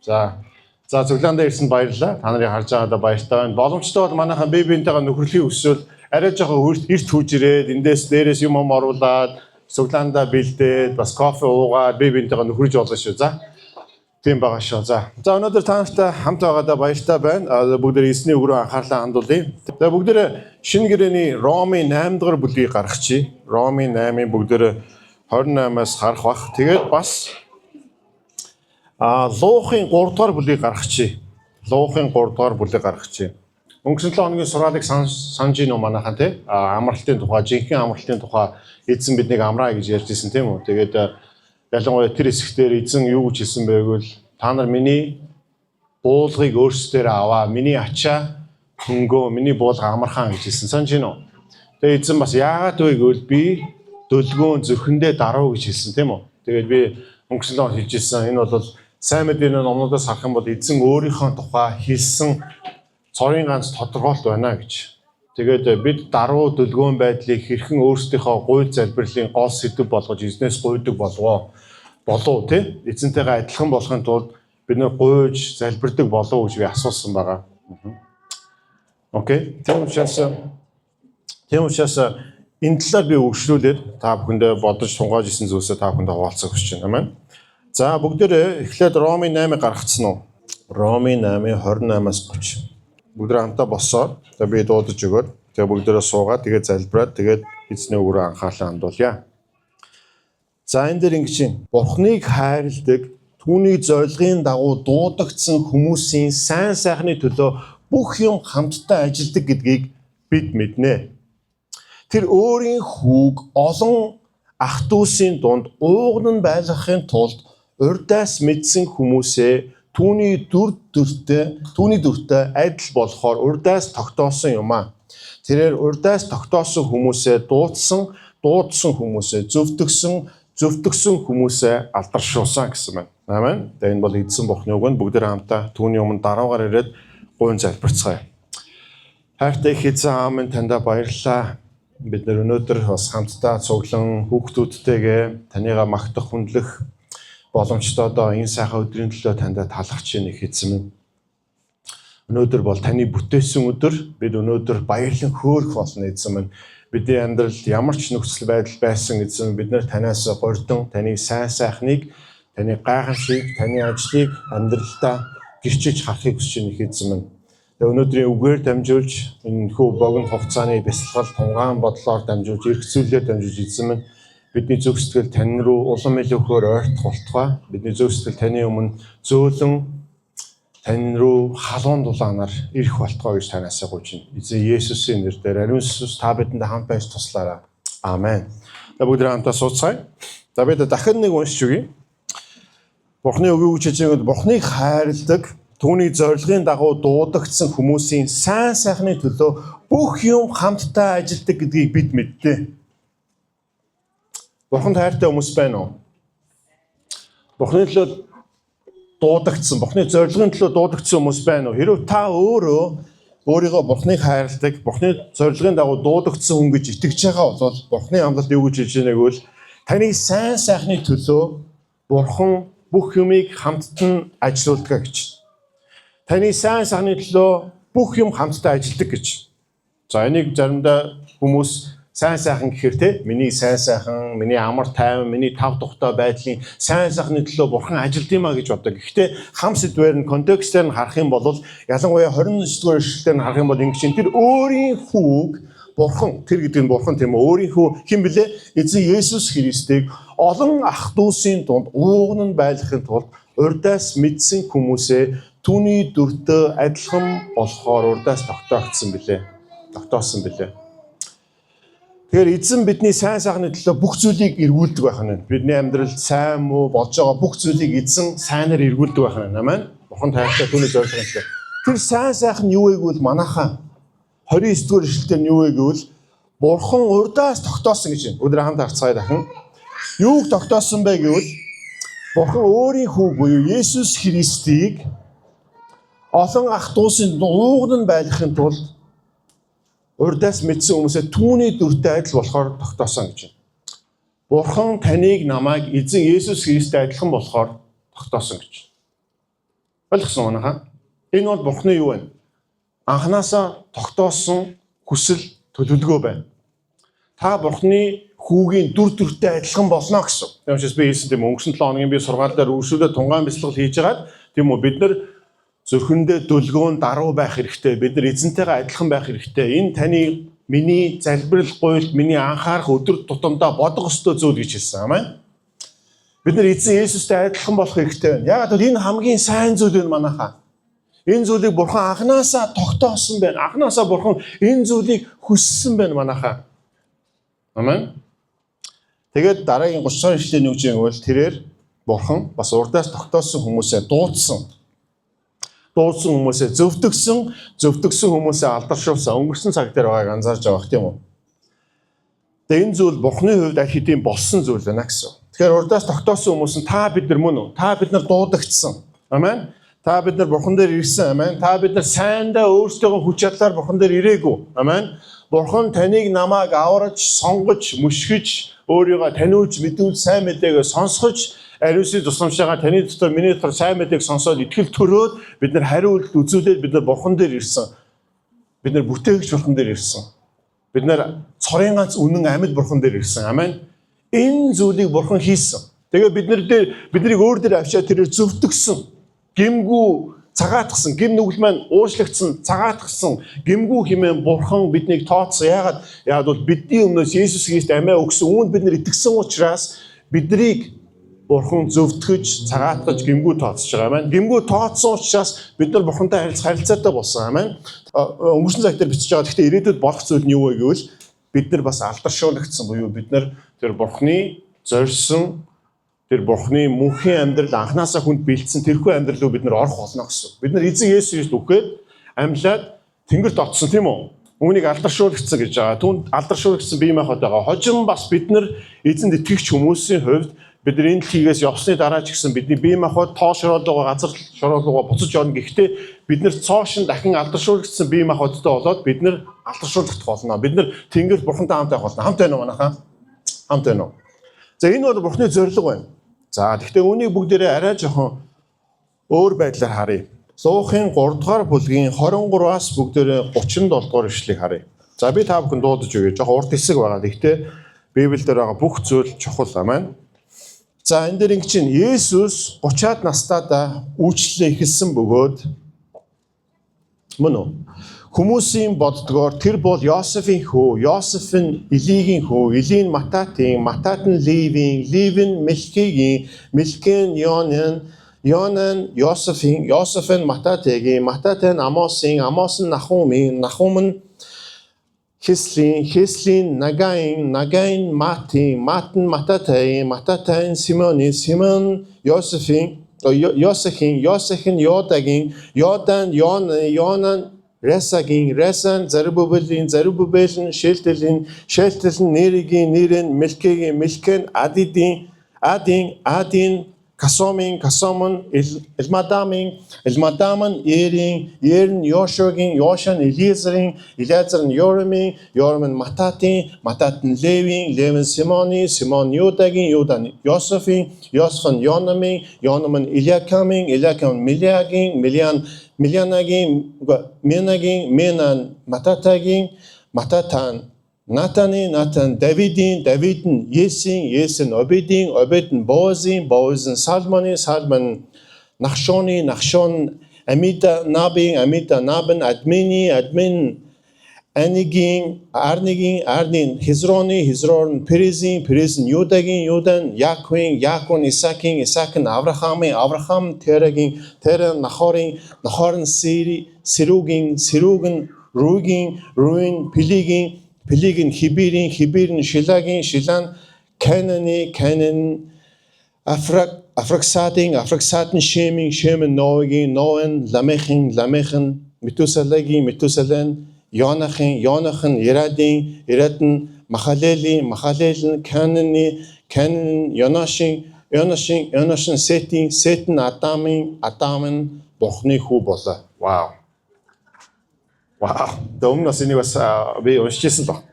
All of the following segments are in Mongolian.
За, цуглаандаа ирсэнд баярлалаа. Та нарыг харж байгаадаа баяртай байна. Боломжтой бол манайхан бие биентэйгээ нөхөрлөгийг өсвөл арай жоохон эрт хурж ирээд эндээс дээрээс юм юм оруулаад цуглаандаа бэлдээд бас кофе уугаад бие биентэйгээ нөхөрлөж болно шүү. За. Тийм байгаа шүү. За. За, өнөөдөр та нартай хамт байгаадаа баяртай байна. Бүгдээ эзний үг рүү анхаарлаа хандуулъя. За, бүгдээ шинэ гэрээний Ромын 8 дугаар бүлгийг гаргачихъя. Ромын 8-ын бүгдээ 28-аас харах бах. Тэгээд бас Луухын 3 дугаар бүлгийг гаргачихъя. Луухын 3 дугаар бүлгийг гаргачихъя. Өнгөрсөн 7 хоногийн сургаалыг санаж гин үү манайхан, тий? Амралтын тухай, жинхэнэ амралтын тухай эзэн биднийг амраа гэж ярьж ирсэн, тийм үү? Тэгээд ялангуяа тэр хэсэгтэр эзэн юу гэж хэлсэн бэ гэвэл та нар миний буулгыг өөрсдөө аваа, миний ачаа хөнгөө, миний буулга амархан гэж хэлсэн. Санаж гин үү? Тэгээд эзэн бас яагаад вэ гэвэл би дөлгөөн, зүрхэндээ даруй гэж хэлсэн, тийм үү? Тэгээд би өнгөрсөн 7 хэлж ирсэн. Энэ бол сайн мэдээний номнуудаас харах юм бол эзэн өөрийнхөө тухай хэлсэн цорын ганц тодорхойлт байна гэж. Тэгээд бид даруй дөлгөөн байдлыг хэрхэн өөрсдийнхөө гуйл залбирлын гол сэдэв болгож эзнээс гуйдаг болов болов, тий? Эзэнтэйгээ адилхан болохын тулд бид нэр гуйж залбирдаг болов гэж би асуусан байгаа. Okay. Тийм учраас энэ талаар би өгшлүүлээд та бүхэндээ бодож тунгааж исэн зүйлсээ та бүхэндээ хуваалцах хүсэж байна. Амен. За, бүгдээрээ эхлээд Ромын 8-ыг гаргацсан уу? Ромын 8-ын 28-аас 30. Бүгдээ хамтаа босоод, тэгээ би дуудаж өгөөд, тэгээ бүгдээрээ суугаад, тэгээ залбираад, тэгээд эзний үг рүү анхаарлаа хандуулъя. За, энэ дээр ингэж юм. Бурхныг хайрладаг, түүний зорилгын дагуу дуудагдсан хүмүүсийн сайн сайхны төлөө бүх юм хамтдаа ажилладаг гэдгийг бид мэднэ. Тэр өөрийн хүүг олон ах дүүсийн дунд ууган нь байлгахын тулд урьдаас мэдсэн хүмүүсээ түүний дүртэй адил болохоор урьдаас тогтоосон юм аа. Тэрээр урьдаас тогтоосон хүмүүсээ дуудсан, дуудсан хүмүүсээ зөвтгөсөн, зөвтгөсөн хүмүүсээ алдаршуулсан гэсэн байна. Амен. Тэгээ энэ бол эзэн Бурхны үг нь. Бүгдээ хамтаа түүний өмнө даруугаар ирээд гуйн залбирцгаая. Хайртай их эзэн аав минь, таньда баярлалаа. Бид нар өнөөдөр бас хамтдаа цуглан хүүхдүүдтэйгээ таныгаа магтах, хүндлэх боломжтой одоо энэ сайхан өдрийн төлөө таньда талархаж байна, их эзэн минь. Өнөөдөр бол таны бүтээсэн өдөр. Бид өнөөдөр баярлан хөөрөх болно, эзэн минь. Бидний амьдралд ямар ч нөхцөл байдал байсан, эзэн, бид нар танаас гурьдан таны сайн сайхныг, таны гайхамшиг, таны ажлыг амьдралдаа гэрчиж харахыг хүсэж байна, их эзэн минь. Тэгээ өнөөдрийн үгээр дамжуулж, энэхүү богино хугацааны бясалгал тунгаан бодлоор дамжуулж, эрх зүйлээр дамжуулж, эзэн минь, бидний зүрх сэтгэл тань руу улам илүү ихээр ойртох болтугай. Бидний зүрх сэтгэл таны өмнө зөөлөн, тань руу халуун дулаанаар ирэх болтугай гэж танаас гуйж байна. Эзэн Есүсийн нэрээр, ариун сүнс, та бидэнд хамт байж туслаарай. Амен. За, бүгд хамтаа сууцгаая. За, бид дахин нэг уншиж өгье. Бурхны үг юу гэж хэлж байгааг: Бурхныг хайрладаг, түүний зорилгын дагуу дуудагдсан хүмүүсийн сайн сайхны төлөө бүх юм хамтдаа ажилладаг гэдгийг бид мэднэ. Бурханд хайртай хүмүүс байна уу? Бурхны төлөө дуудагдсан, Бурхны зорилгын төлөө дуудагдсан хүмүүс байна уу? Хэрвээ та өөрөө өөрийгөө Бурхныг хайрладаг, Бурхны зорилгын дагуу дуудагдсан хүн гэж итгэж байгаа бол Бурхны амлалт юу гэж хэлж байгааг гэвэл таны сайн сайхны төлөө Бурхан бүх юмыг хамттан ажилуулдаг гэж. Таны сайн сайхны төлөө бүх юм хамтдаа ажилладаг гэж. За, энийг заримдаа хүмүүс сайн сайхан гэхээр те, миний сайн сайхан, миний амар тайван, миний тав тухтай байдлын сайн сайхны төлөө бурхан ажилд юм а гэж боддог. Гэхдээ хам сэдвээр нь, контекстээр нь харах юм бол, ялангуяа 29 дугаар ишлэлээр нь харах юм бол ингэж чинь: тэр өөрийн хүүг, бурхан, тэр гэдэг нь бурхан, тийм үү, өөрийн хүү хэн билээ? Эзэн Есүс Христийг олон ах дүүсийн дунд ууган нь байлгахын тулд урьдаас мэдсэн хүмүүсээ түүний дүртэй адилхан болохоор урьдаас тогтоогдсон билээ. Тогтоосон билээ. Тэгэхээр эзэн бидний сайн сайхны төлөө бүх зүйлийг эргүүлдэг байх нь. Бидний амьдралд сайн муу болж байгаа бүх зүйлийг эзэн сайнаар эргүүлдэг байх нь. Амен. Бурхан тайртай түүний зорилгын төлөө. Тэр сайн сайхан юу вэ гэвэл манайхаа 29 дугаар ишлэлээр нь юу вэ гэвэл Бурхан урьдаас тогтоосон гэж байна. Өдөр хамт харцгаая дахин. Юуг тогтоосон бэ гэвэл Бурхан өөрийн хүүг буюу Есүс Христийг олон ах дүүсийн ууган нь байлгахын тулд урьдаас мэдсэн хүмүүсээ түүний дүртэй адил болохоор тогтоосон гэж байна. Бурхан таныг, намайг эзэн Есүс Христтэй адилхан болохоор тогтоосон гэж. Ойлгосон манайхаа? Энэ бол Бурхны юу вэ? Анханасаа тогтоосон хүсэл төлөвлөгөө байна. Та Бурхны хүүгийн дүр төрхтэй адилхан болно гэсэн. Тийм учраас би хэлсэн тийм өнгөрсөн 7 хоногийн би сургаал дээр үргэлжлүүлээд тунгаан бясалгал хийж хагаад тийм үү, бид нар зүрхэндээ дөлгөөн даруй байх хэрэгтэй. Бид нар эзэнтэйгээ адилхан байх хэрэгтэй. Энэ таны, миний залбирал гуйлт, миний анхаарах өдөр тутамдаа бодох ёстой зүйл гэж хэлсэн. Амен. Бид нар эзэн Есүстэй адилхан болох хэрэгтэй байна. Яагаад гэвэл энэ хамгийн сайн зүйл байна, манайхаа. Энэ зүйлийг Бурхан анханасаа тогтоосон байна. Анханасаа Бурхан энэ зүйлийг хүссэн байна, манайхаа. Амен. Тэгээд дараагийн 30 дугаар ишлэлийн юу гэж юм бол тэрээр Бурхан бас урдаас тогтоосон хүмүүсээ дуудсан. Дуудсан хүмүүсээ зөвтгөсөн, зөвтгөсөн хүмүүсээ алдаршуулсан. Өнгөрсөн цаг дээр байгааг анзаарч байгаа тийм үү? Тэгээ энэ зүйл Бурханы хувьд аль хэдийн болсон зүйл байна гэсэн. Тэгэхээр урдаас тогтоосон хүмүүс нь та бид нар мөн үү? Та бид нар дуудагдсан. Амен. Та бид нар Бурхан дээр ирсэн. Амен. Та бид нар сайндаа өөрсдийнхөө хүч чадлаар Бурхан дээр ирээгүй. Амен. Бурхан таныг, намайг авраж, сонгож, мөшгөж, өөрийгөө таниулж, мэдүүлж, сайн мэдээгээ сонсгож, ариун сүнсний тусламжтайгаар таны дотор, миний дотор сайн мэдээг сонсоод итгэл төрөөд, бид нар хариу үйлдэл үзүүлээд бид нар Бурхан дээр ирсэн. Бид нар бүтээгч Бурхан дээр ирсэн. Бид нар цорын ганц үнэн амьд Бурхан дээр ирсэн. Амен. Энэ зүйлийг Бурхан хийсэн. Тэгээ бид нар дээр, биднийг өөр дээр авчиад тэрээр зөвтгөсөн. Гэмгүй цагаатгсан, гэм нүгэл маань уучлагдсан, цагаатгсан, гэмгүй хэмээн Бурхан биднийг тооцсон. Яагаад? Яагаад бол бидний өмнөөс Есүс Христ амиа өгсөн. Үүнд бид нар итгэсэн учраас биднийг Бурхан зөвтгөж, цагаатгаж, гэмгүй тооцож байгаа юм. Гэмгүй тооцсон учраас бид нар Бурхантай харилцах харилцаатай болсон. Амен. Өнгөрсөн цаг дээр бичиж байгаа. Гэхдээ ирээдүйд болох зүйл нь юу вэ гэвэл бид нар бас алдаршуулгдсан буюу бид нар тэр Бурханы зорьсон, тэр Бурханы мөнхийн амьдрал, анханасаа хүнд бэлдсэн тэрхүү амьдрал руу бид нар орох болно гэсэн. Бид нар эзэн Есүс Христ үхээд амьлаад тэнгэрт очсон, тийм үү? Үүнийг алдаршуулгдсан гэж байгаа. Түүнд алдаршуулгдсан бие махбод байгаа. Хожим бас бид нар эзэнд итгэгч хүмүүсийн хувьд бид нар энэ дэлхийгээс явсны дараа ч гэсэн бидний бие махбод тоо шороолгоо газар шороолгоо буцаж орно. Гэхдээ бид нар цоошин дахин алдаршуулгдсан бие махбодтой болоод бид нар алдаршуулгдах болно. Бид нар тэнгэрт Бурхантай хамт байх болно. Хамт байна уу, манайхаа? Хамт байна уу? За, энэ бол Бурханы зорилго байна. За, гэхдээ үүнийг бүгдээрээ арай жоохон өөр байдлаар харъя. Луукийн 3 дугаар бүлгийн 23-аас бүгдээрээ 37 дугаар ишлэгийг харъя. За, би та бүхэн дуудаж өгье. Жоохон урт хэсэг байгаа. Гэхдээ Библиэлд байгаа бүх зүйл чухал, амен. За, энэ дээр ингэ чинь Есүс 30-аад настайдаа үйлчлэлээ эхэлсэн бөгөөд, мөн үү? Хүмүүсийн боддгоор тэр бол Йосефийн хүү, Йосеф нь Илигийн хүү, Или нь Мататын, Матат нь Левийн, Лев нь Мелкигийн, Мелки нь Йонан, Йонан Йосефийн, Йосеф нь Мататегийн, Матате нь Амосын, Амос нь Нахумын, Нахум нь Хеслийн, Хеслийн Нагаин, Нагаин Матын, Мат нь Мататаийн, Мататай нь Симоны, Симон Йосефийн, Йосехийн, Йосех нь Йодагийн, Йодан Йон, Йонан Ресагийн, Ресан Зарубабелийн, Зарубабел нь Шелтелийн, Шелтел нь Неригийн, Нер нь Мелкигийн, Мелки нь Адидийн, Адин, Адин Касомын, Касом нь Элмадамын, Элмадам нь Ерийн, Ер нь Йошуагийн, Йошуа нь Элиезерийн, Элиазер нь Йорамын, Йорам нь Мататын, Матат нь Левийн, Лев нь Симоны, Симон Юдагийн, Юда нь Йосефийн, Йосеф нь Йономын, Йоном нь Илиакамын, Илиакам нь Милиагийн, Милиан Милианагийн, Менагийн, Менан Мататагийн, Мататан Натаны, Натан Давидын, Давид нь Есийн, Ес нь Обедийн, Обед нь Боозын, Боаз нь Салмоны, Салмон Нахшоны, Нахшон Амида Набын, Амида Наб нь Админы, Админ Анигийн, Арнигийн, Арнин Хизроны, Хизрон нь Перезийн, Перез нь Юдагийн, Юда нь Яаковын, Яаков нь Исаакийн, Исаак нь Авраамийн, Авраам Терагийн, Тера Нахорын, Нахор нь Сири, Сиругийн, Сируг нь Ругийн, Руин Пелигийн, Пелиг нь Хиберийн, Хибер нь Шилагийн, Шила нь Кананы, Канан Афраксадын, Афраксад нь Шемийн, Шем нь Ноагийн, Ноа нь Ламехын, Ламех нь Метусалагийн, Метусала нь Йонахын, Йонах нь Ирадын, Ирад нь Махалелийн, Махалел нь Кананы, Канан нь Йонашин, Йонашин, Йонош нь Сетийн, Сет нь Адамын, Адам нь Бурхны хүү болоо. Вау. Вау. Тэгээ өмнө бас энийг бас би уншиж ирсэн л баг.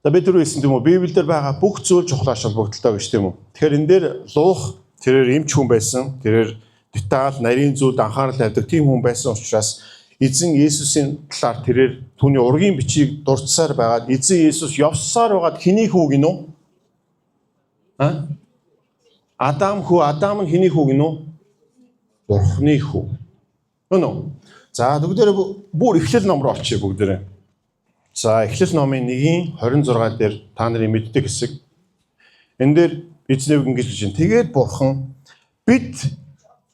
За, би түрүү хэлсэн тийм үү? Библиэлд байгаа бүх зүйл чухал ач холбогдолтой гэж, тийм үү? Тэгэхээр энэ дээр Луух тэрээр эмч хүн байсан. Тэрээр Деталь, нарийн зүйлд анхаарал тавьдаг тийм хүн байсан учраас эзэн Есүсийн талаар тэрээр түүний ургийн бичгийг дурдсаар байгаад эзэн Есүс явсаар байгаад хэний хүү гинүү? А? Адам хүү, Адам нь хэний хүү гинүү? Бурхны хүү. Үнэ үү? За, бүгдээрээ бүр эхлэл ном руу очие бүгдээрээ. За, эхлэл номын 1-ийн 26 дээр та нарын мэддэг хэсэг. Энэ дээр эзний үг ингэж гэж байна. Тэгээд бурхан бид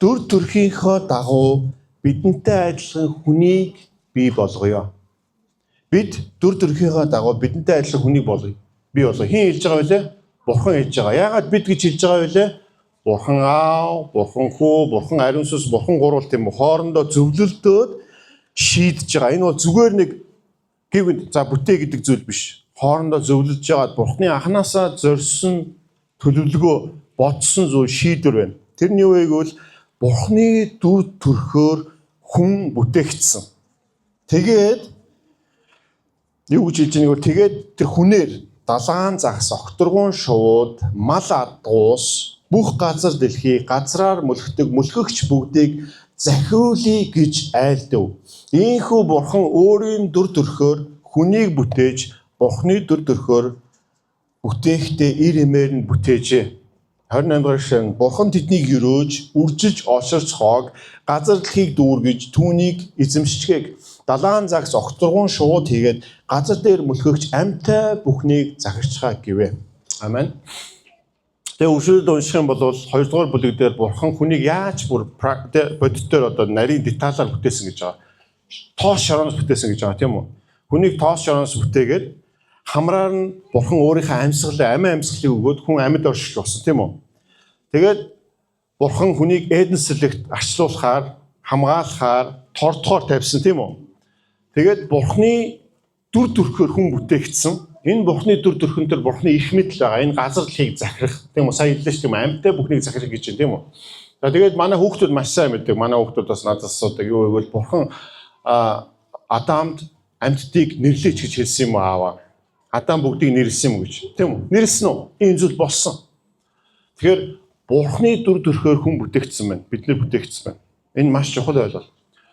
дүр төрхийнхөө дагуу бидэнтэй адилхан хүнийг бий болгоё. Бид дүр төрхийнхөө дагуу бидэнтэй адилхан хүнийг болгоё. Бий болгоё. Хэн хэлж байгаа вэ? Бурхан хэлж байгаа. Яагаад бид гэж хэлж байгаа вэ? Бурхан аав, бурхан хүү, бурхан ариун сүнс, бурхан гурвал тийм үү? Хоорондоо зөвлөлдөөд шийдэж байгаа. Энэ бол зүгээр нэг гэвэнд за бүтээ гэдэг зүйл биш. Хоорондоо зөвлөж байгаад бурхны анханасаа зорьсон төлөвлөгөө, бодсон зүйл, шийдвэр байна. Тэр нь юу вэ гэвэл бурхны дүр төрхөөр хүн бүтээгдсэн. Тэгээд юу гэж хэлж байгааг вэ? Тэгээд тэр хүнээр далаан загас, огторгуун шувууд, мал адгуус, бүх газар дэлхий, газраар мөлхдөг мөлхөгч бүгдийг захиулъя гэж айлдав. Ийхүү бурхан өөрийн дүр төрхөөр хүнийг бүтээж, бурхны дүр төрхөөр бүтээхдээ эр эмээр нь бүтээжээ. 28 дугаар шин бурхан тэднийг өрөөж, үржиж олширч хоог, газар дэлхийг дүүргэж, түүнийг эзэмшчихээг далаан загас, огторгуун шувууд хийгээд газар дээр мөлхөгч амьтай бүхнийг захирчгаа гэвэ. Амен. Тэгээ өршөөлд унших юм бол 2 дугаар бүлэг дээр бурхан хүнийг яаж бүр бодит дээр одоо нарийн деталаар бүтээсэн гэж байгаа. Тоос шороноос бүтээсэн гэж байгаа, тийм үү? Хүнийг тоос шороноос бүтээгээд хамраар нь бурхан өөрийнхөө амьсгалыг, амин амьсгалыг өгөөд хүн амьд оршиж болсон, тийм үү? Тэгээд бурхан хүнийг Эден сэлэгт арчлуулахаар, хамгаалахаар, тордохоор тавьсан, тийм үү? Тэгээд бурханы дүр төрхөөр хүн бүтээгдсэн. Энэ бурхны дүр төрхөн дээр бурхны эрх мэдэл байгаа. Энэ газар дэлхийг захирах. Тийм үү? Сая хэллээ шүү дээ. Амьтай бүхнийг захирах гэж байна, тийм үү? За, тэгээд манай хүүхдүүд маш сайн мэддэг. Манай хүүхдүүд бас надаас асуудаг. Юу гэвэл бурхан Адамд амьтдыг нэрлээч гэж хэлсэн юм уу, ааваа? Адам бүгдийг нэрлэсэн юм гэж. Тийм үү? Нэрлэсэн үү? Энэ зүйл болсон. Тэгэхээр бурхны дүр төрхөөр хүн бүтээгдсэн байна. Бид нар бүтээгдсэн байна. Энэ маш чухал ойлголт.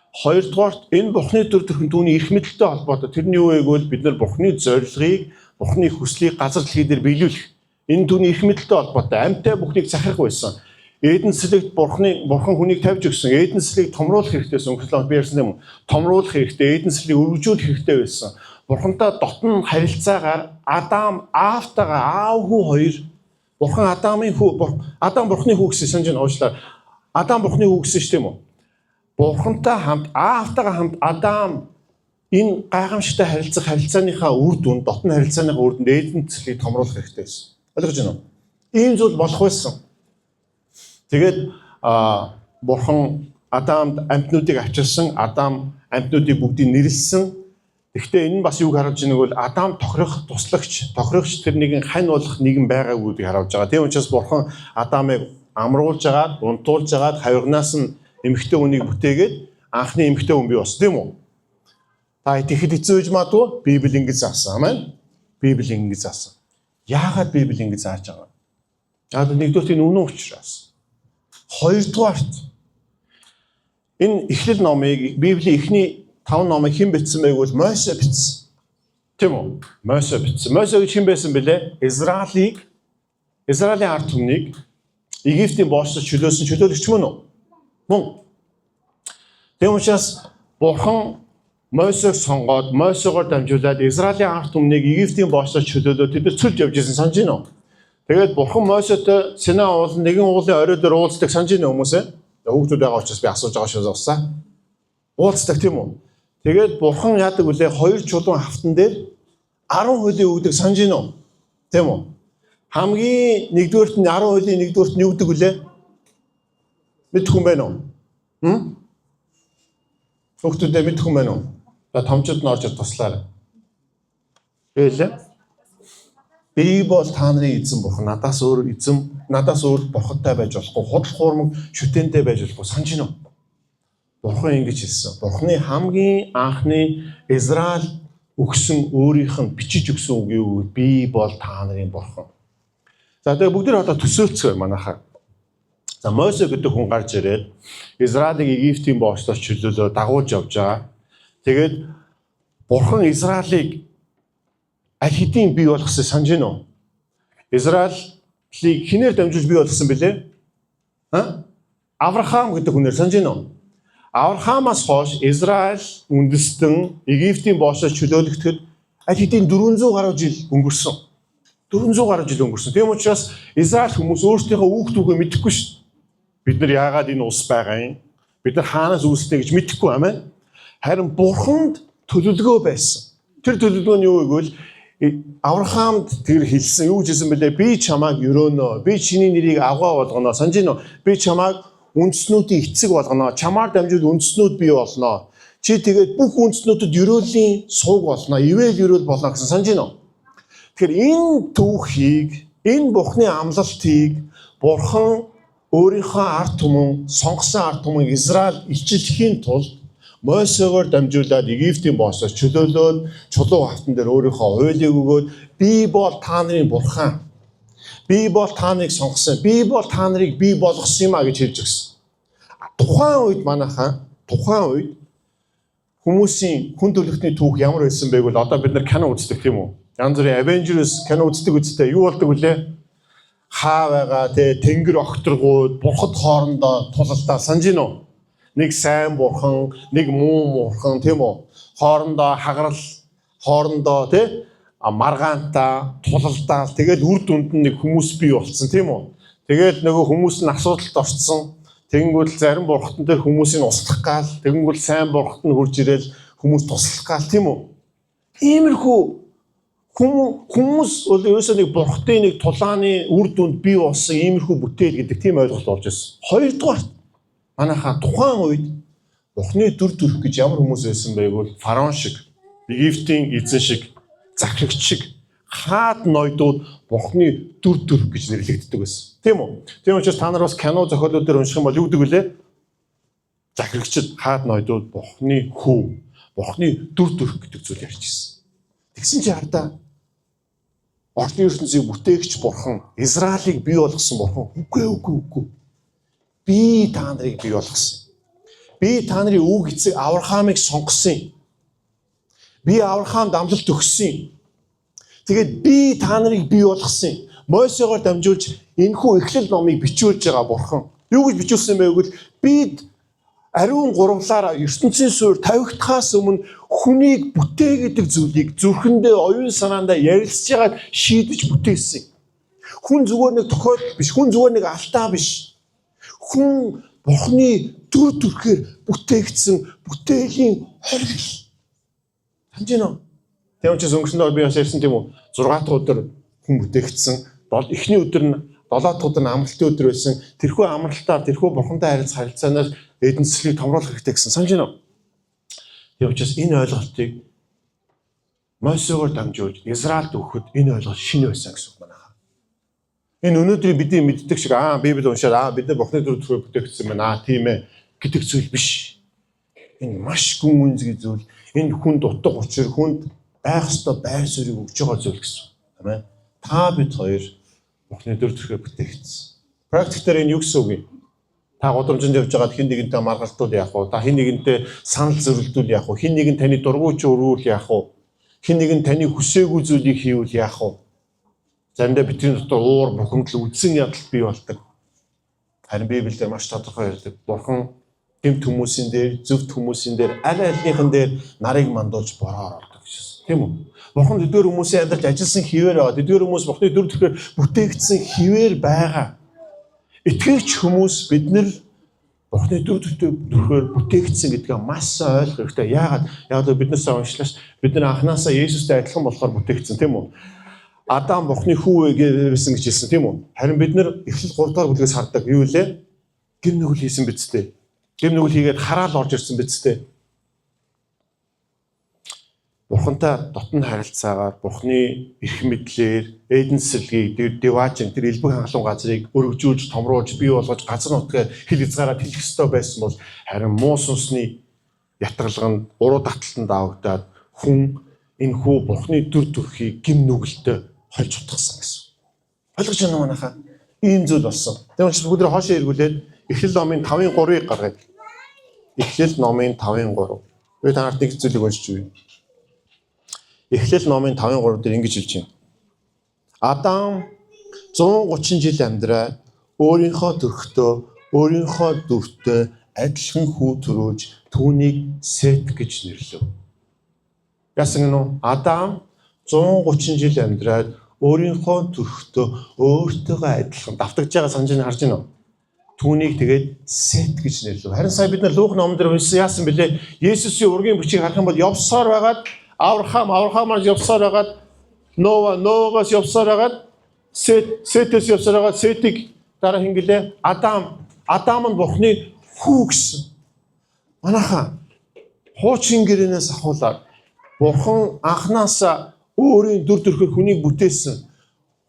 Хоёрдугаарт энэ бурхны дүр төрхөн түүний эрх мэдэлтэй холбоотой. Тэр нь юу вэ гэвэл бид нар бурхны зорилгыг, бурхны хүслийг газар дэлхий дээр биелүүлэх. Энэ түүний эрх мэдэлтэй холбоотой. Амьтай бүхнийг захирах байсан. Эден сэлэгт бурхан хүнийг тавьж өгсөн. Эден сэлгийг томруулах хэрэгтэйсэн. Өнгөрсөн би ярьсан юм уу? Томруулах хэрэгтэй, Эден сэлгийг өргөжүүлэх хэрэгтэй байсан. Бурхантай дотн харилцаагаар Адам аавтайгаа, аав хүү хоёр, бурхан Адамын хүү, Адам бурханы хүү гэсэн санаж байна, уучлаарай. Адам бурханы хүү гэсэн шүү, тийм үү? Бурхантай хамт, аавтайгаа хамт Адам энэ гайхамшигтай харилцах харилцааныхаа үр дүн, дотн харилцааныхаа үр дүнд Эден цэцлийг томруулах хэрэгтэй байсан. Ойлгож байна уу? Ийм зүйл болох байсан. Тэгээд бурхан Адамд амьтнуудыг авчирсан, Адам амьтнуудыг бүгдийг нэрлэсэн. Гэхдээ энэ нь бас юуг харуулж байгааг бол Адам тохирох туслагч, тохирогч тэр нэгэн хань болох нэгэн байгаагүй гэдгийг харуулж байгаа. Тийм учраас бурхан Адамыг амруулж агаад, унтуулж агаад хавирганаас нь эмэгтэй хүнийг бүтээгээд анхны эмэгтэй хүн бий болсон, тийм үү? Та итгэхэд хэцүү байж магадгүй, Библи ингэж заасан. Амен. Библи ингэж заасан. Яагаад Библи ингэж зааж байгаа вэ? Яг нэгдүгээр энэ үнэн учраас. Хоёрдугаарт энэ эхлэл номыг, Библийн эхний 5 номыг хэн бичсэн бэ гэвэл Мосе бичсэн. Тийм үү? Мосе бичсэн. Мосе гэж хэн байсан бэлээ? Израилийн ард түмнийг Египтийн боолчлож чөлөөсөн чөлөөлөгч мөн үү? Мөн. Тийм учраас Бурхан Мосег сонгоод, Мосегоор дамжуулаад Израилийн ард түмнийг Египтийн боолчлож чөлөөлөөд тэд нар цөлж явж ирсэн, санаж байна уу? Тэгээд Бурхан Мосетой Сина уулын нэгэн уулын орой дээр уулздаг, санаж байна уу, хүмүүсээ? Хүүхдүүд байгаа учраас би асууж байгаа шүү усаа. Уулздаг, тийм үү? Тэгээд Бурхан яадаг вүлээ, хоёр чулуун хавтан дээр 10 хуулийг өгдөг, санаж байна уу? Тийм үү? Хамгийн нэгдүгээрт нь, 10 хуулийн нэгдүгээрт нь юу гэдэг вүлээ? Мэдэх хүн байна уу? Хм? Хүүхдүүдээ мэдэх хүн байна уу? За, томчууд нь орж туслаарай. Байлаа. Би бол та нарын эзэн бурхан. Надаас өөр эзэн, надаас өөр бурхантай байж болохгүй. Худал хуурмаг шүтэнтэй байж болохгүй. Санаж байна уу? Бурхан ингэж хэлсэн. Бурханы хамгийн анхны Израиль өгсөн, өөрийнх нь бичиж өгсөн үг юу гэвэл би бол та нарын бурхан. За, тэгээ бүгд одоо төсөөлцгөө манайхаа. За, Мосе гэдэг хүн гарч ирээд Израилийг Египтийн боочлоос чөлөөлөө дагуулж явж байгаа. Тэгээд Бурхан Израилийг аль хэдийн бий болгосон санаж байна уу? Израилийг хэнээр дамжуулж бий болгосон бэлээ? А? Авраам гэдэг хүнээр, санаж байна уу? Авраамаас хойш Израиль үндэстэн Египтийн боочлоос чөлөөлөгдөхөд аль хэдийн 400 гаруй жил өнгөрсөн. 400 гаруй жил өнгөрсөн. Тийм учраас Израиль хүмүүс өөрсдийнхөө үүх түүхээ мэдэхгүй шүү дээ. Бид нар яагаад энэ улс байгаа юм? Бид нар хаанаас үүсэлтэй гэж мэдэхгүй, амин. Харин Бурханд төлөвлөгөө байсан. Тэр төлөвлөгөө нь юу вэ гэвэл Авраамд тэр хэлсэн, юу гэж хэлсэн бэлээ? Би чамайг өрөөнө. Би чиний нэрийг авгаа болгоно. Санаж байна уу? Би чамайг үндэстнүүдийн эцэг болгоно. Чамаар дамжуул үндэстнүүд бий болно. Чи тэгээд бүх үндэстнүүдэд ерөөлийн сувг болно. Ивэл ерөөл болно гэсэн, санаж байна уу? Тэгэхээр энэ түүхийг, энэ Бурхны амлалтыг Бурхан өөрийнхөө ард түмэн, сонгосон ард түмэн Израиль илчилэхийн тулд Мосегоор дамжуулаад Египтийн боочлоос чөлөөлөөд, чулуу хавтан дээр өөрийнхөө хуулийг өгөөд, би бол та нарын бурхан. Би бол та нарыг сонгосон. Би бол та нарыг бий болгосон юм а гэж хэлж өгсөн. Тухайн үед манайхаа, тухайн үед хүмүүсийн хүн төрөлхтний түүх ямар байсан бэ гэвэл одоо бид нар кино үздэг, тийм үү? Янз бүрийн Avengers кино үздэг үстэй, юу болдог вүлээ? Хаа байгаа те, тэнгэр огторгууд, бурхад хоорондоо тулалдаа, санаж байна уу? Нэг сайн бурхан, нэг муу бурхан, тийм үү? Хоорондоо хагарал, хоорондоо те маргаантай тулалдаал, тэгэл үр дүнд нь нэг хүмүүс бий болцсон, тийм үү? Тэгэл нөгөө хүмүүс нь асуудалд орцсон. Тэгэнгүүт зарим бурхтан дээр хүмүүсийг услах гал, тэгэнгүүт сайн бурхт нь хурж ирээл хүмүүс туслах гал, тийм үү? Иймэрхүү хүмүүс бол ерөөсөө нэг бурхтын нэг тулааны үр дүнд бий болсон иймэрхүү бүтээл гэдэг тийм ойлголт болж байсан. Хоёрдугаар, манайхаа, тухайн үед Бурхны дүр төрх гэж ямар хүмүүс байсан бэ гэвэл фараон шиг, Египтийн эзэн шиг, захирагч шиг хаад ноёдууд Бурхны дүр төрх гэж нэрлэгддэг байсан. Тийм үү? Тийм учраас та нар бас кино зохиолууд дээр унших юм бол юу гэдэг вүлээ? Захирагчид, хаад ноёдууд Бурхны хүү, Бурхны дүр төрх гэдэг зүйл ярьж ирсэн. Тэгсэн чи хардаа, орны ертөнцийг бүтээгч Бурхан, Израилийг бий болгосон Бурхан үгүй, үгүй, үгүй. Би та нарыг бий болгосон. Би та нарын өвөг эцэг Авраамыг сонгосон юм. Би Авраамд амлалт өгсөн юм. Тэгээд би та нарыг бий болгосон юм. Мосегоор дамжуулж энэхүү эхлэл номыг бичүүлж байгаа Бурхан. Юу гэж бичүүлсэн бэ гэвэл бид ариун гурвлаараа ертөнцийн суурь тавигдахаас өмнө хүнийг бүтээ гэдэг зүйлийг зүрхэндээ, оюун санаандаа ярилцж байгаад шийдэж бүтээсэн. Хүн зүгээр нэг тохиолдол биш, хүн зүгээр нэг алдаа биш. Хүн Бурхны дүр төрхөөр бүтээгдсэн бүтээлийн хоригл. Санаж байна уу? Тийм учраас өнгөрсөн доор би бас ярьсан, тийм үү? 6 дахь өдөр хүн бүтээгдсэн. Эхний өдөр нь, 7 дахь өдөр нь амралтын өдөр байсан. Тэрхүү амралтаар, тэрхүү Бурхантай харилцах харилцаанаар эдийн засгийг томруулах хэрэгтэй гэсэн. Санаж байна уу? Тийм учраас энэ ойлголтыг Мосегоор дамжуулж Израильд өгөхөд энэ ойлголт шинэ байсан гэсэн үг манайхаа. Энэ өнөөдрийн бидний мэддэг шиг Библи уншаад бид нар Бурхны дүр төрхөөр бүтээгдсэн байна. Аа, тийм ээ гэдэг зүйл биш. Энэ маш гүн гүнзгий зүйл. Энэ хүнд утга учир, хүнд байх ёстой байр суурийг өгж байгаа зүйл гэсэн. Амен. Та бид хоёр Бурхны дүр төрхөөр бүтээгдсэн. Практик дээр энэ юу гэсэн үг юм? Та гудамжинд явж байгаад хэн нэгэнтэй маргалтуул яах вэ? Та хэн нэгэнтэй санал зөрөлдүүл яах вэ? Хэн нэгэн таны дургүй ч өргүүл яах вэ? Хэн нэгэн таны хүсээгүй зүйлийг хийвэл яах вэ? Заримдаа бидний дотор уур, бухимдал, үзсэн ядалт бий болдог. Харин Библиэлд маш тодорхой ярьдаг. Бурхан гэмт хүмүүсийн дээр, зөвхт хүмүүсийн дээр, аль альныхан дээр нарыг мандуулж бороо оруулдаг гэсэн. Тийм үү? Бурхан тэдгээр хүмүүсийн амьдралд ажилласан хэвээр байгаа. Тэдгээр хүмүүс Бурханы дүр төрхөөр бүтээгдсэн хэвээр байгаа. Итгэгч хүмүүс бид нар Бурханы дүр төрхөөр бүтээгдсэн гэдгээ маш сайн ойлгох хэрэгтэй. Яагаад? Яг л биднээс уншлаа ш. Бид нар анханасаа Есүстэй адилхан болохоор бүтээгдсэн, тийм үү? Адам Бурханы хүү байсан гэж хэлсэн, тийм үү? Харин бид нар Эхлэл 3 дугаар бүлгээс хардаг. Юу вэ? Гэм нүгэл хийсэн биз дээ. Гэм нүгэл хийгээд хараал орж ирсэн биз дээ. Бурхантай дотн харилцаагаар, Бурхны эрх мэдлээр Эден сэлгийг, Деважин, тэр элбэг хангалуун газрыг өргөжүүлж, томруулж, бий болгож, газар нутгаар хил хязгаараа тэлэх ёстой байсан бол харин муу сүнсний ятгалганд, уруу таталтанд авагдаад хүн энэ хүү Бурхны дүр төрхийг гэм нүгэлтэй хольж утгасан гэсэн. Ойлгож байна уу, манайхаа? Ийм зүйл болсон. Тийм учраас бүгд хоошоо эргүүлээд Эхлэл номын 5-ын 3-ыг гаргая. Эхлэл номын 5-ын 3. Би та нарт нэг зүйлийг уншиж өгье. Эхлэл номын 5-ын 3 дээр ингэж хэлж байна. Адам 130 жил амьдраад өөрийнхөө төрхтөө, өөрийнхөө дүртэй адилхан хүү төрүүлж түүнийг Сет гэж нэрлэв. Яасан гэнэ үү? Адам 130 жил амьдраад өөрийнхөө төрхтөө өөртөөгөө адилхан давтагж байгаа санаж байна, харж байна уу? Түүнийг тэгээд Сет гэж нэрлэв. Харин сая бид нар Лук номон дээр уншсан яасан бэлээ? Есүсийн ургийн бичгийг харах юм бол явсаар байгаад Авраам, Авраамаас явсаар байгаад Ноа, Ноагаас явсаар байгаад Сет, Сетээс явсаар байгаад Сетийг дараа хэн гэлээ? Адам. Адам нь Бурхны хүү гэсэн. Манайхаа хуучин гэрээнээс ахуулаад Бурхан анхнаасаа өөрийн дүр төрхөөр хүнийг бүтээсэн.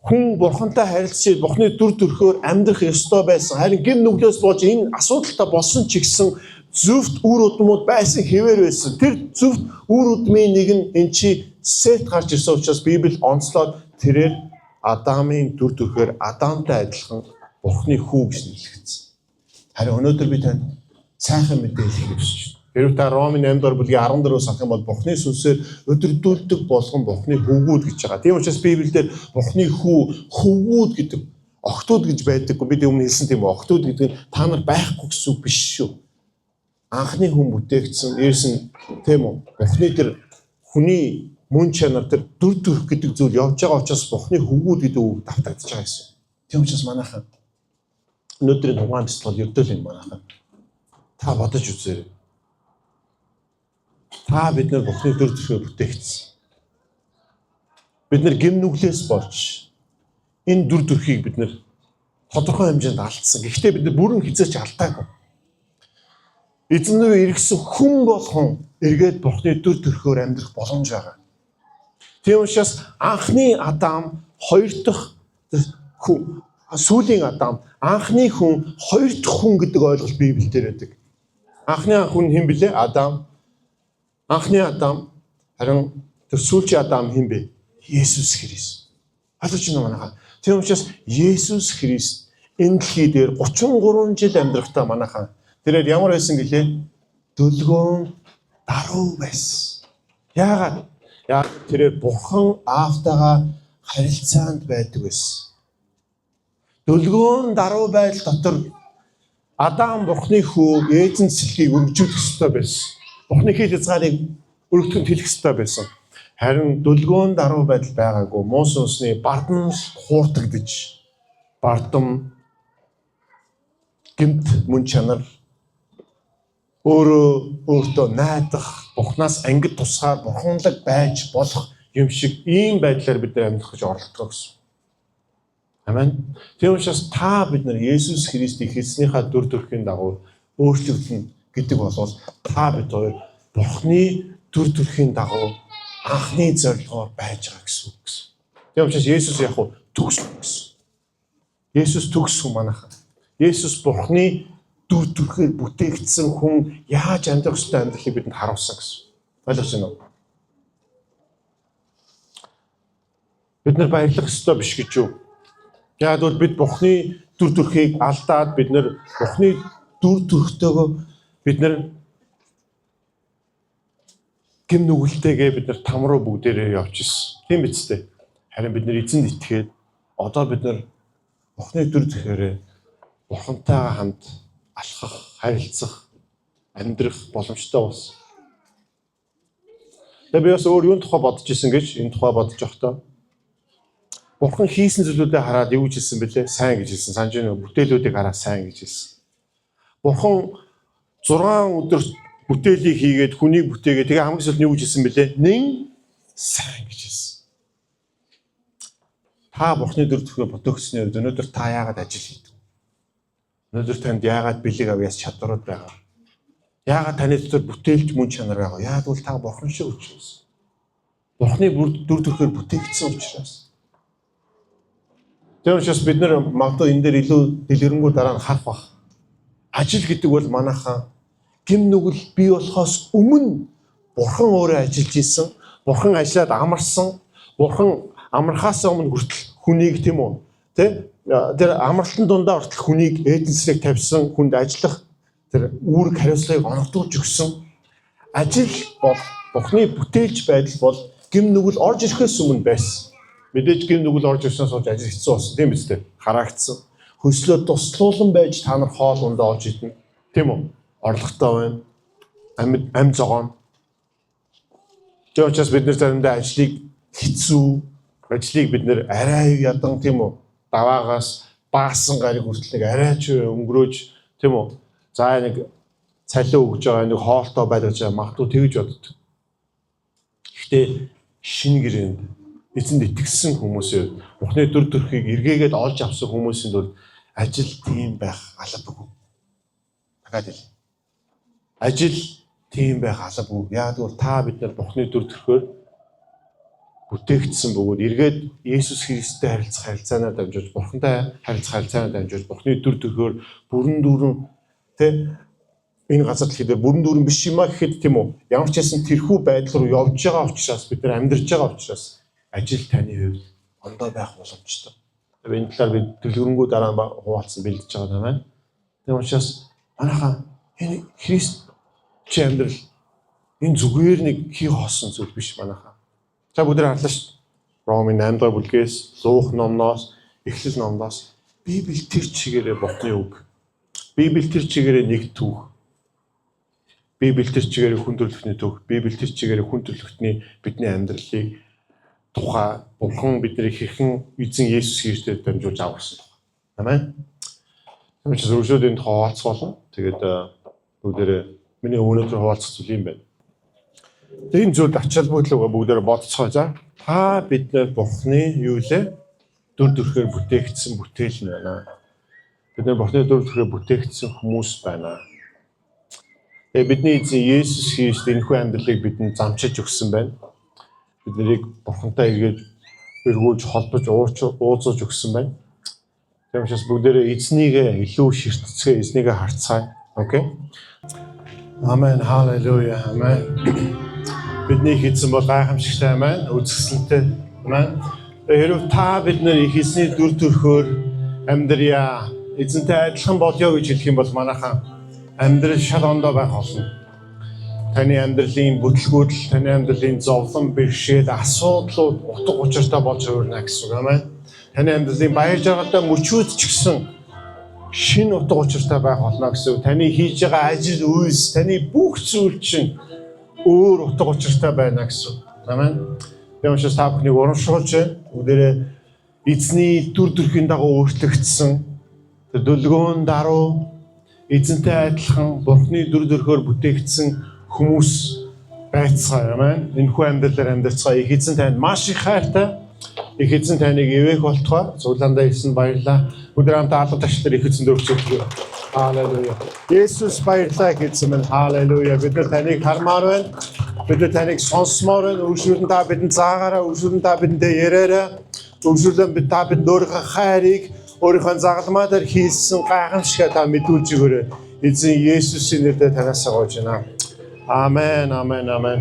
Хүн Бурхантай харилцаж Бурханы дүр төрхөөр амьдрах ёстой байсан. Харин гэм нүглээс болж энэ асуудалтай болсон ч гэсэн зөвхт үр удмууд байсан хэвээр байсан. Тэр зөвхт үр удмын нэг нь энэ чи Сет гарч ирсэн учраас Библи онцлоод тэрээр Адамын дүр төрхөөр Адамтай адилхан Бурханы хүү гэж нэрлэгдсэн. Харин өнөөдөр би танд сайхан мэдээ хэлэхийг хүсэж байна. Хэрвээ та Ромын 8 дугаар бүлгийн 14-өөс харах юм бол Бурхны сүнсээр өдөрдүүлдэг болгон Бурхны хөвгүүд гэж байгаа. Тийм учраас Библиэлд Бурхны хүү, хөвгүүд гэдэг, охтууд гэж байдаггүй. Бид өмнө хэлсэн тийм үү? Охтууд гэдэг нь та нар байхгүй гэсэн үг биш шүү. Анхны хүн бүтээгдсэн, дээрс нь тийм үү? Бурхны тэр хүний мөн чанар, тэр дүр төрх гэдэг зүйл явж байгаа учраас Бурхны хөвгүүд гэдэг үг давтагдаж байгаа гэсэн. Тийм учраас манайхан өнөөдрийн тухайн бяцлал ердөөл юм манайхан. Та бодож үзээрэй. Та бид нар Бурхны дүр төрхөөр бүтээгдсэн. Бид нар гэм нүглээс болж энэ дүр төрхийг бид нар тодорхой хэмжээнд алдсан. Гэхдээ бид нар бүрэн хэзээ ч алдаагүй. Эзэн рүү эргэсэн хүн болгон эргээд Бурхны дүр төрхөөр амьдрах боломж байгаа. Тийм учраас анхны Адам хоёр дахь хүн, сүүлийн Адам, анхны хүн, хоёр дахь хүн гэдэг ойлголт Библиэлд байдаг. Анхны хүн хэн бэлээ? Адам. Анхны Адам, харин тэр сүүлчийн Адам хэн бэ? Есүс Христ. Ойлгож байна уу манайхаа? Тийм учраас Есүс Христ энэ дэлхий дээр 33 жил амьдрахдаа манайхаа тэрээр ямар байсан гэлээ? Дүлгөөн даруй байсан. Яагаад? Яг тэрээр Бурхан Аавтайгаа харилцаанд байдаг байсан. Дүлгөөн даруй байдал дотор Адам Бурхны хүү Эзэн цэлгийг өргөжүүлэх ёстой байсан. Бурхны хил хязгаарыг өргөтгөнд хэлэх ёстой байсан. Харин дүлгөөн даруй байдал байгаагүй. Муу сүнсний бардам хуурдагдаж, бардам гэмт мөн чанар, өөрөө өөртөө найдах, Бурханаас ангид тусгаар бурханлаг байж болох юм шиг ийм байдлаар бид нар амьдрах гэж оролдгоо гэсэн. Амен. Тийм учраас та бид нар Есүс Христийг хэлснийхаа дүр төрхийн дагуу өөрчлөгдөнө гэдэг бол та бид хоёр Бурхны дүр төрхийн дагуу анхны зорилгоор байж байгаа гэсэн үг гэсэн. Тийм учраас Есүс яг хуу төгс гэсэн. Есүс төгс хүн манайхан. Есүс Бурхны дүр төрхөөр бүтээгдсэн хүн яаж амьдрах ёстой амьдралыг бидэнд харуулсан гэсэн. Ойлгож байна уу? Бид нар баярлах ёстой биш гэж юу? Яг бол бид Бурхны дүр төрхийг алдаад бид нар Бурхны дүр төрхтэйгөө бид нар гэм нүгэлтэйгээ бид нар там руу бүгдээрээ явж ирсэн. Тийм биз дээ. Харин бид нар эзэнд итгээд одоо бид нар Бурхны дүр төрхөөрөө Бурхантайгаа хамт алхах, харилцах, амьдрах боломжтой болсон. Тэгээ би бас өөр юун тухай бодож исэн гэж энэ тухай бодож байхдаа Бурхан хийсэн зүйлүүдээ хараад юу гэж хэлсэн бэлээ? Сайн гэж хэлсэн. Санаж байна уу? Бүтээлүүдийг хараад сайн гэж хэлсэн. Бурхан 6 өдөр бүтээлийг хийгээд хүнийг бүтээгээд тэгээ хамгийн сүүлд нь юу гэж хэлсэн бэлээ? Нэн сайн гэж хэлсэн. Та Бурханы дүр төрхөөр бүтээгдсэний хувьд өнөөдөр та яагаад ажил хийдэг? Өнөөдөр танд яагаад бэлэг авьяас чадварууд байгаа? Яагаад таны дотор бүтээлч мөн чанар байгаа? Яагаад бол та Бурхан шиг учраас. Бурханы дүр төрхөөр бүтээгдсэн учраас. Тийм учраас бид нар магадгүй энэ дээр илүү дэлгэрэнгүй дараа нь харах бах. Ажил гэдэг бол манайхан гэм нүгэл бий болохоос өмнө Бурхан өөрөө ажиллаж исэн. Бурхан ажиллаад амарсан. Бурхан амархаас өмнө хүртэл хүнийг тийм үү? Тэ тэр амралтын дундаа хүртэл хүнийг Эден цэцэг тавьсан, хүнд ажиллах тэр үүрэг хариуцлагыг оногдуулж өгсөн. Ажил бол Бурхны бүтээлч байдал бол гэм нүгэл орж ирэхээс өмнө байсан. Мэдээж гэм нүгэл орж ирсэнээс хойш ажил хэцүү болсон, тийм биз дээ. Хараагдсан. Хөлслөө туслуулан байж та нар хоол ундаа олж идэнэ. Тийм үү? Орлоготой байна. Ам зогоон. Тийм учраас бид нэр заримдаа ажлыг хэцүү, ажлыг бид нэр арай ядан, тийм үү? Даваагаас баасан гариг хүртэл нэг арай ч өнгөрөөж, тийм үү? За, нэг цалин өгж байгаа, нэг хоолтой байлгаж байгаа, магадгүй тэгж боддог. Гэхдээ шинэ гэрээнд эзэнд итгэсэн хүмүүсийн хувьд, Бурхны дүр төрхийг эргээгээд олж авсан хүмүүсийн тулд ажил тийм байх албагүй. Дахиад хэл. Ажил тийм байх албагүй. Яг гэвэл та бид нар Бурхны дүр төрхөөр бүтээгдсэн бөгөөд эргээд Есүс Христтэй харилцах харилцаанаар дамжуулж, Бурхантай харилцах харилцаанаар дамжуулж, Бурхны дүр төрхөөр бүрэн дүүрэн, тэ, энэ газар дэлхий дээр бүрэн дүүрэн биш юм а гэхэд, тийм үү, ямар ч байсан тэрхүү байдал руу явж байгаа учраас, бид нар амьдарч байгаа учраас ажил таны хувьд ондоо байх боломжтой. Энэ талаар би дэлгэрэнгүй дараа нь хуваалцсан, бэлдэж байгаа юм байна. Тийм учраас манайхаа, энэ Христ чи амьдрал энэ зүгээр нэг хий хоосон зүйл биш, манайхаа. За, бүгд харлаа шүү. Ромын 8 дугаар бүлгээс, Луук номноос, Эхлэл номноос. Библи тэр чигээрээ Бурхны үг. Библи тэр чигээрээ нэг түүх. Библи тэр чигээрээ хүн төрөлхтний түүх. Библи тэр чигээрээ хүн төрөлхтний бидний амьдралыг тухай, Бурхан биднийг хэрхэн эзэн Есүс Христээр дамжуулж аварсан тухай. Амен. Тийм учраас өргөжлөөд энэ тухай хуваалцах болно. Тэгээд бүгдээрээ миний өнөөдөр хуваалцах зүйл юм байна. Тэгээ энэ зүйлд ач холбогдлоо бүгдээрээ бодцгоо, за. Та бид нар Бурхны юу лээ? Дүр төрхөөр бүтээгдсэн бүтээл нь байна. Бид нар Бурхны дүр төрхөөр бүтээгдсэн хүмүүс байна. Тэгээ бидний эзэн Есүс Христ энэхүү амьдралыг бидэнд замчиж өгсөн байна. Бид нарыг Бурхантай эргэж эргүүлж холбож уулзуулж өгсөн байна. Тийм учраас бүгдээрээ эзнийг илүү ширтцгээ, эзнийг харцгаая. Okay. Амен. Халелуя. Амен. Бидний их эзэн бол гайхамшигтай, амен. Үзэсгэлэнтэй. Амен. Хэрвээ та бид нар их эзний дүр төрхөөр амьдрья, эзэнтэй адилхан болъё гэж хэлэх юм бол манайхан, амьдрал шал ондоо байх болно. Таны амьдралын бүтлгүүдэл, таны амьдралын зовлон, бэрхшээл, асуудлууд утга учиртай болж хувирна гэсэн үг, амен. Таны амьдралын баяр жаргалтай мөчүүд ч гэсэн шинэ утга учиртай байх болно гэсэн үг. Таны хийж байгаа ажил үйлс, таны бүх зүйл чинь өөр утга учиртай байна гэсэн үг. Амен. Тийм учраас та бүхнийг урамшуулж байна. Бүгдээрээ эзний дүр төрхийн дагуу өөрчлөгдсөн тэр дүлгөөн даруй эзэнтэй адилхан Бурхны дүр төрхөөр бүтээгдсэн хүмүүс байцгаая. Амен. Энэхүү амьдралаар амьдарцгаая. Их эзэн танд маш их хайртай. Их эзэн таныг ивээх болтугай. Цуглаандаа ирсэн баярлалаа. Бүгд хамтдаа алба ташлаар их эзэнд өргөцгөөе. Халелуя. Есүс, баярлалаа гэсэн минь. Халелуя. Бид нар таныг хармаар байна. Бид нар таныг сонсомоор байна. Өргөжлөн та бидэнд заагаараа, өргөжлөн та бидэндээ яриараа. Өргөжлөн бид та бидэнд өөрийнхөө хайрыг, өөрийнхөө загалмаа дээр хийсэн гайхамшигаа та мэдүүлж өгөөрэй. Эзэн Есүсийн нэрээр танаас гуйж байна. Амен, амен, амен.